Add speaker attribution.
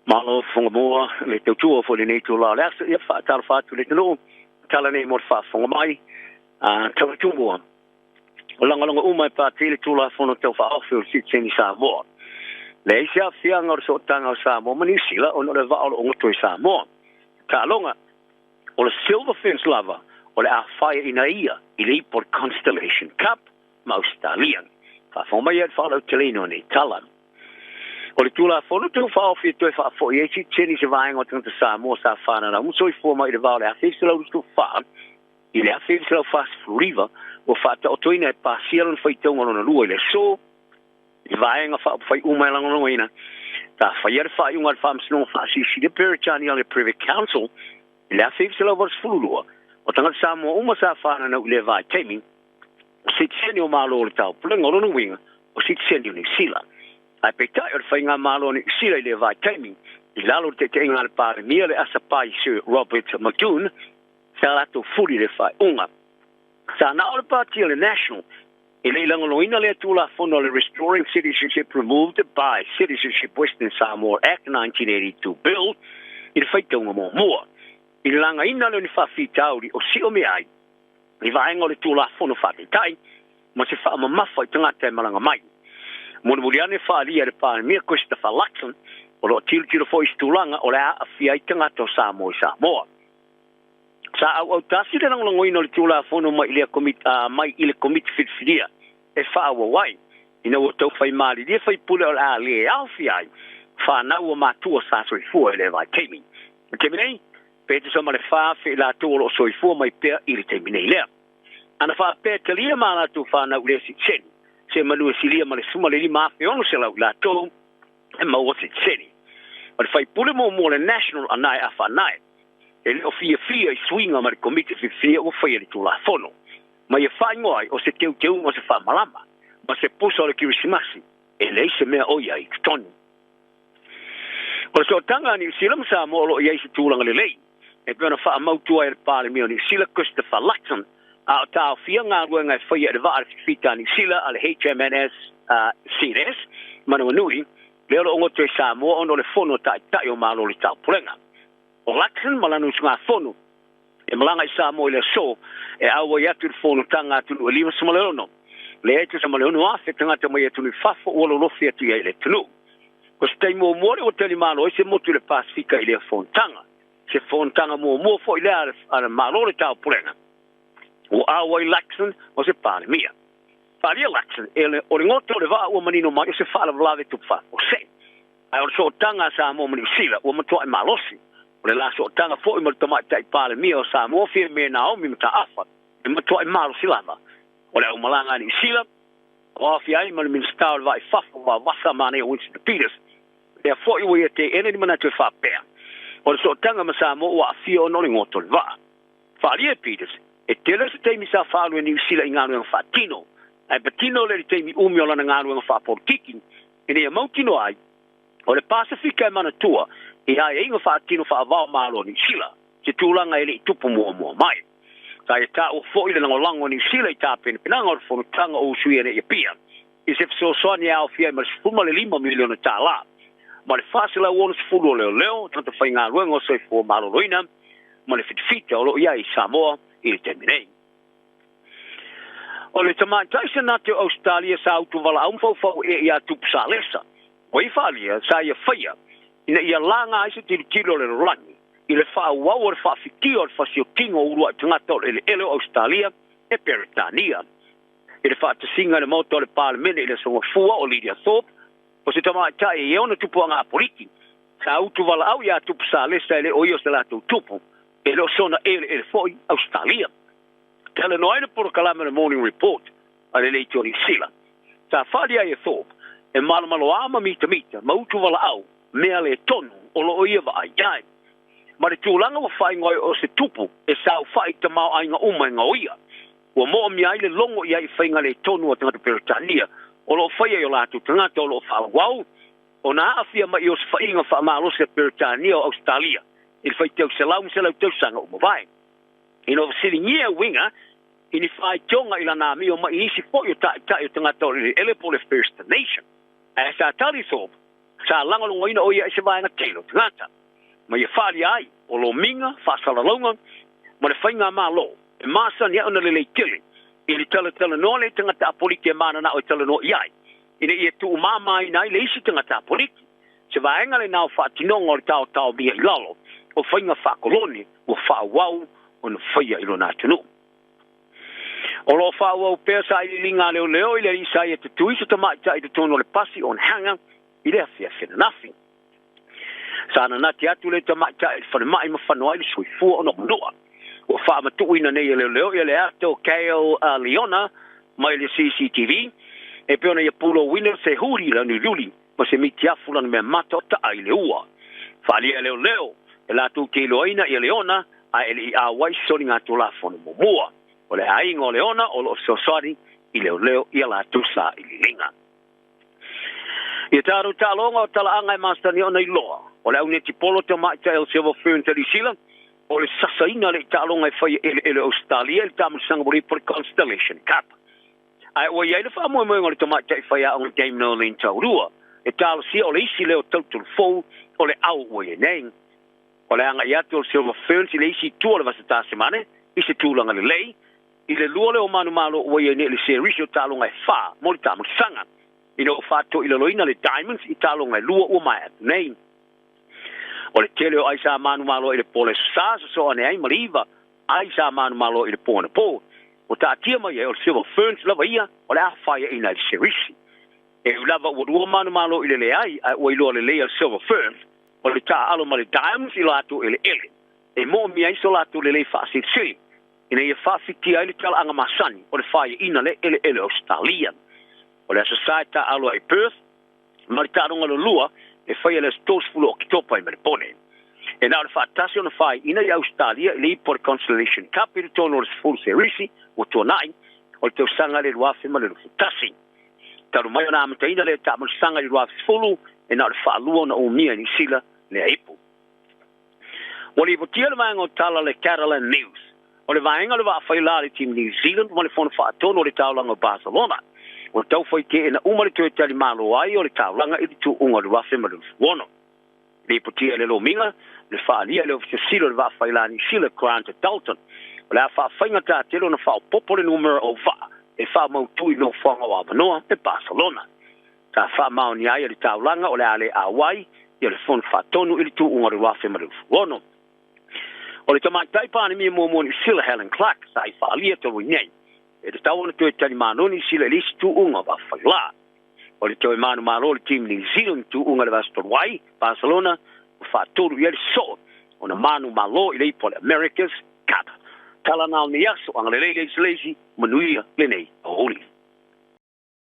Speaker 1: Malo fofoga mua le tautua foi i lenei itula o le aso. Ia, faatalofa atu i le atunuu, tala nei mo le faafofoga mai. Tautua o lagolago uma e pasia le Tulafono Tau Faaofi o le Sitiseni Samoa. Leai se aafiaga o le sootaga o Samoa ma Niu Sila ona o le vaa o lo o goto i Samoa. Taaloga, o le Silver Ferns lava o le a faia ia i le ipu o le Constellation Cup ma Ausetalia. Faafofoga mai ai le faalauteleina o nei tala. O le Tulafono Tau Faaofi e toe faafoi ai sitiseni i se vaega o tagata Samoa sa fananau ma soifua mai i le va o le 1924 i le 1949 ua faataotoina e pasia lona faitauga lona lua i le aso i Vaega Faaupufai uma e lagolagoina sa faia le faaiuga a le Faamasinoga Faasilisili a Peretania le Privy Council i le 1982 o tagata Samoa uma sa fananau i lea vaitaimi o sitiseni o Malo o le Taupulega, o lona uiga o sitiseni o Niu Sila. Ae peitai o le faigamalo a Niu Sila i lea vaitaimi i lalo o le taitaiga a le Palemia le Asapai Sir Robert Muldoon sa latou fuli i le faaiuga. Sa na o le Pati o le National e le i lagolagoina lea Tulafono o le Restoring Citizenship Removed by Citizenship Western Samoa Act 1982 Bill i le faitauga muamua. I le lagaina lea o ni faafitauli o sio mea ai i vaega o le Tulafono Faataitai ma se faamamafa i tagata e malaga mai. Mulimuli ane faaalia e le Palemia Christopher Luxon o lo o tilotilo foi i se tulaga o le a aafia ai tagata o Samoa i Samoa. Sa auautasi le lagolagoina o le Tulafono mai i mai i le Komiti Filifilia e faaauau ai, ina ua tau fai malilie faipule o le a le aofia ai fanau o matua sa soifua i lea vaitaimi. I le taimi nei, pe tusa ma le 4,000 i latou o lo o soifua mai pea i le taimi nei lea. Ana faapea e talia ma latou fanau i lea sitiseni, se manu e silia ma le 15,600 i latou e maua sitiseni. O le faipule muamua o le National a Nae Afaanae, e le o fiafia i suiga ma le Komiti Filifilia ua faia i le Tulafono, ma ia faaigoa ai o se teuteuga o se faamalama ma se pusa o le Kerisimasi e leai se mea o i ai i totonu. O le sootaga a Niu Sila ma Samoa o lo o i ai se tulaga lelei, e pei ona faamautu ai e le Palemia o Niu Sila Christopher Luxon, a o taofia galuega e faia e le vaa a le fifita a Niu Sila a le HMNS Ceres Manawanui, lea o lo o goto i Samoa ona o le fono a Taitai o Malo o le Taupulega. O Luxon ma lana usugafono e malaga i Samoa i le aso e auai atu i le fonotaga a atunuu e 56, lea e tusa ma le 6,000 tagata mai atunuu i fafo ua lolofi atu i ai i le atunuu. O se taimi muamua lea ua talimalo ai se motu i le Pasefika i lea fonotaga. Se fonotaga muamua foi lea a le Malo o le Taupulega ua auai Luxon o se Palemia. Faaalia Luxon e o le goto o le vaa ua manino mai o se faalavelave tupu faafuasei. Ae o le sootaga a Samoa ma Niu Sila ua matuai malosi. O le la sootaga foi ma le Tamaitai Palemia o Samoa Fiame Naomi Mataafa e matuai malosi lava. O le aumalaga a Niu Sila, ua aofia ai ma le Minisita o le Va i Fafo Vavasa Manaia Winston Peters, lea foi ua ia teena ni manatu e faapea, o le sootaga ma Samoa ua aafia ona o le goto o le vaa. Faaalia e Peters, e tele se taimi sa faaalu e Niu Sila i galuega faatino, ae patino lea i le taimi umi o lana galuega faapolitiki, ina ia mautinoa ai, o le Pasefika e manatua i aiaiga faatino faava-o-Malo a Niu Sila, se tulaga e le i tupu muamua mai. Sa ia taua foi le lagolago a Niu Sila i tapenapenaga o le fonotaga o Usuia nei Apia i se fesoasoani e aofia ai ma le $15 miliona tala ma le 460 o leoleo, tagata faigaluega o soifua maloloina ma le fitafita o lo o i ai i Samoa i le taimi nei. O le tamaitai Senate o Ausetalia sa utuvalaau ma faufau ea iā Tupu Salesa, o ia faaalia sa ia faia ina ia laga ai se tilotilo a le lalolagi i le faaauau o le faafitia o le fasiotino o uluai tagata o le eleele o Ausetalia e Peretania. I le faatasiga i le Maota o le Palemene i le Aso Gafua o Lydia Thorpe, o se tamaitai e i ai ona tupuaga apoliki, sa utuvalaau iā Tupu Salesa e le o ia o se latou tupu, e le o sona eleele foi Ausetalia. Talanoa ai le polokalame o le Morning Report a le Leitio Niu Sila. Sa faalia ai e Thorpe e malomaloa ma mitamita ma utu valaau mea le tonu o lo o ia vaai i ai. Ma le tulaga ua faaigoa ai o se tupu e saofai i tamaoaiga uma e gaoia. Ua moomia ai le logo i ai i faiga le tonu a tagata Peretania o lo o faia i o latou tagata o lo o faaauau ona aafia mai i osofaiga faamalosi a Peretania o Ausetalia i le faitau selau ma selau tausaga ua mavae. Ina ua fesiligia uiga i ni faitioga i lana amio mai isi foi o taitai o tagata o le eleele po o le First Nation. Ae sa tali Thorpe, Sa lagolagoina o ia i se vaega tele o tagata. Ma ia faaalia ai o lomiga, faasalalauga ma le faigamalo e masani ai ona lelei tele i le talatalanoa le tagata apoliki e mananao e talanoa i ai, ina ia tuumamaina ai le isi tagata apoliki. Se vaega lenā o faatinoga o le taotaomia i lalo o faiga faakolone ua faaauau ona faia i lona atunuu. O lo o faaauau pea sailiiliga a leoleo i le alii sa ia tutui se tamaitai i totonu o le pasi o Hanga i le afiafi ananafi. Sa nanati atu le tamaitai i le falemai ma fano ai le soifua ona o manua. Ua faamatuuina nei e leoleo ia le ato Kale Leona mai le CCTV e pei ona ia pulouina se huli laniuliuli ma se mitiafu lana mea mata o taa i le ua. Faaalia e leoleo e latou te iloaina ia Leona ae e le i auai soligatulafono muamua. O le aiga o Leona o lo o fesoasoani i leoleo ia latou sailiiliga. Ia tatou taaloga o talaaga e masani ona iloa, o le aunetipolo tamaitai o Silver Ferns a Niu Sila, o le sasaina le taaloga e faia eleele o Ausetalia i le taamilosaga moli po le Constellation Cup. Ae ua i ai le faamoemoega o le tamaitai faiaoga Dame Noeline Taurua e talosia o le isi leo tautolofou o le au ua i ai nei. O le agai atu o le Silver Ferns i le isi itu o le Vasa Tasemane i se tulaga lelei, i le lua lea o manumalo ua i ai nei i le serisi o taaloga e fa mo le taamilosaga, ina ua faatoilaloina le Diamonds i taaloga e lua ua maea atu nei. O le tele o ai sa manumalo i le po le Aso Sa, sosoo ane ai ma le iva ai sa manumalo i le po anapo. Ua taatia mai ai o le Silver Ferns lava ia o le a faiaina i le serisi. E ui lava ua lua manumalo i le leai, ae ua iloa lelei e le Silver Ferns o le taaalo ma le Diamonds i latou eleele e moomia ai so latou lelei faasilisili ina ia faafitia ai le talaaga masani o le faiaina le eleele o Ausetalia. O le Aso Sa e taaalo ai i Perth ma le taaloga lua e faia i le aso 30 o Oketopa i Melepone. E na o le faatasi ona faiaina i Ausetalia i le ipu o le Constellation Cup i totonu o le 10 serisi ua tuanai o le tausaga le 2021. Talu mai ona amataina le taamilosaga i le 2010, e na o le faalua ona umia i Niu Sila lea ipu. Ua lipotia le vaega o tala le Catalan News, o le vaega o le vaafaila a le Team New Zealand ma le fono faatonu o le taulaga o Barcelona, ua taufai teena uma le toe talimalo ai o le taulaga i le tuuga o le 2026. Lipotia e le lomiga le faaalia e le Ofisa Sili o le vaafaila Niu Sila Grant Dalton, o le a faafaigata tele ona faaopoopo le numera o vaa e faamautu i nofoaga o avanoa e Barcelona. Sa faamaonia ai e le taulaga o le a le auai ia le fono faatonu i le tuuga o le 2026. O le tamaitai Palemia muamua o Niu Sila Helen Clark sa i faaalia talu ai nei, e tatau ona toe talimalo Niu Sila i le isi tuuga o vaafaila. O le toe manumalo o le Team New Zealand tuuga i le vaiaso talu ai, Barcelona ua faatolu i ai le soo ona manumalo i le ipu o le America's Cup. Tala na o nei aso, agalelei le isi le isi, manuia lenei aoauli.